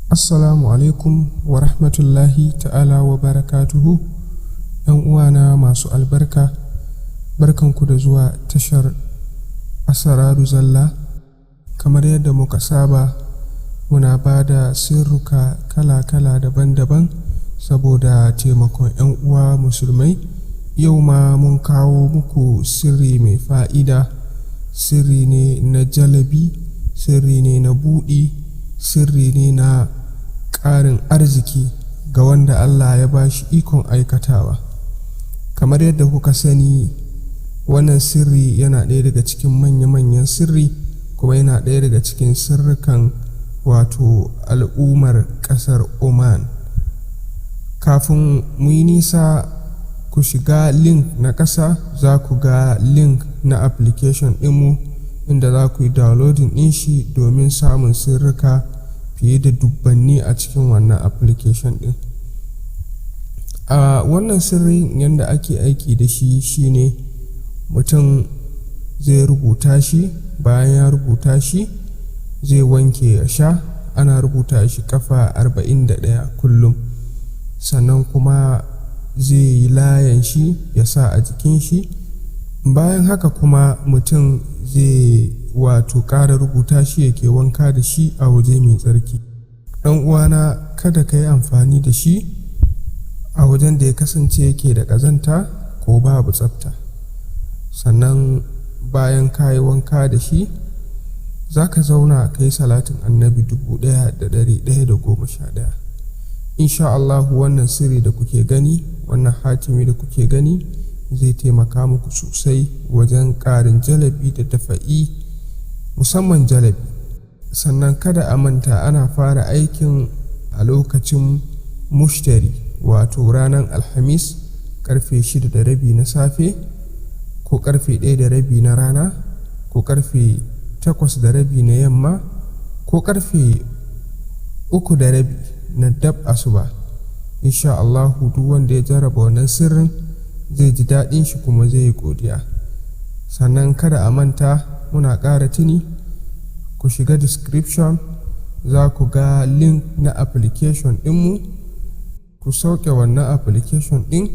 Assalamu alaikum wa rahmatullahi ta'ala wa barakatuhu. ‘Yan uwana masu albarka, barkanku da zuwa tashar Asararu Zalla. Kamar yadda muka saba, muna ba da sirruka kala-kala daban-daban saboda taimakon ‘yan uwa musulmai. Yau ma mun kawo muku sirri mai fa'ida, sirri ne na jalabi, sirri ne na buɗi, sirri ne na ƙarin arziki ga wanda Allah ya ba shi ikon aikatawa. Kamar yadda kuka sani, wannan sirri yana ɗaya daga cikin manya-manyan sirri, kuma yana ɗaya daga cikin sirrikan wato al'ummar ƙasar Oman. Kafin mu yi nisa, ku shiga link na ƙasa, za ku ga link na application ɗinmu inda za ku yi downloading ɗin shi domin samun sirrika fiye da dubbanni a cikin wannan application ɗin. A wannan sirrin, yadda ake aiki da shi shine mutum zai rubuta shi, bayan ya rubuta shi zai wanke ya sha. Ana rubuta shi kafa 41 kullum. Sannan kuma zai yi layan shi ya sa a jikin shi. Bayan haka kuma mutum zai wato ƙara rubuta shi yake wanka da shi a waje mai tsarki. Ɗan uwana, kada ka yi amfani da shi a wajen da ya kasance yake da ƙazanta ko babu tsafta. Sannan bayan ka yi wanka da shi, za ka zauna ka yi salatin Annabi 1111. Insha Allahu, wannan sirri da kuke gani, wannan hatimi da kuke gani, zai taimaka muku sosai wajen ƙarin jalabi da dafa'i, musamman jalabi. Sannan kada a manta, ana fara aikin a lokacin Mushtari, wato ranar Alhamis, karfe 6:30 na safe, ko karfe 1:30 na rana, ko karfe 8:30 na yamma, ko karfe 3:30 na dab asuba. Insha Allahu, duk wanda ya jarraba wannan sirrin zai ji daɗin shi kuma zai yi godiya. Sannan kada a manta, muna ƙara tuni, ku shiga description, za ku ga link na application ɗinmu. Ku sauke wannan application ɗin.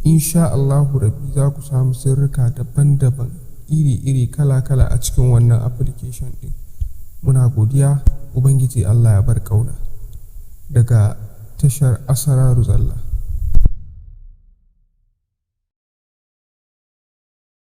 Insha Allahu Rabbi, za ku samu sirrika daban-daban, iri-iri, kala-kala a cikin wannan application ɗin. Muna godiya. Ubangiji Allah ya bar ƙauna. Daga tashar Asararu Zalla.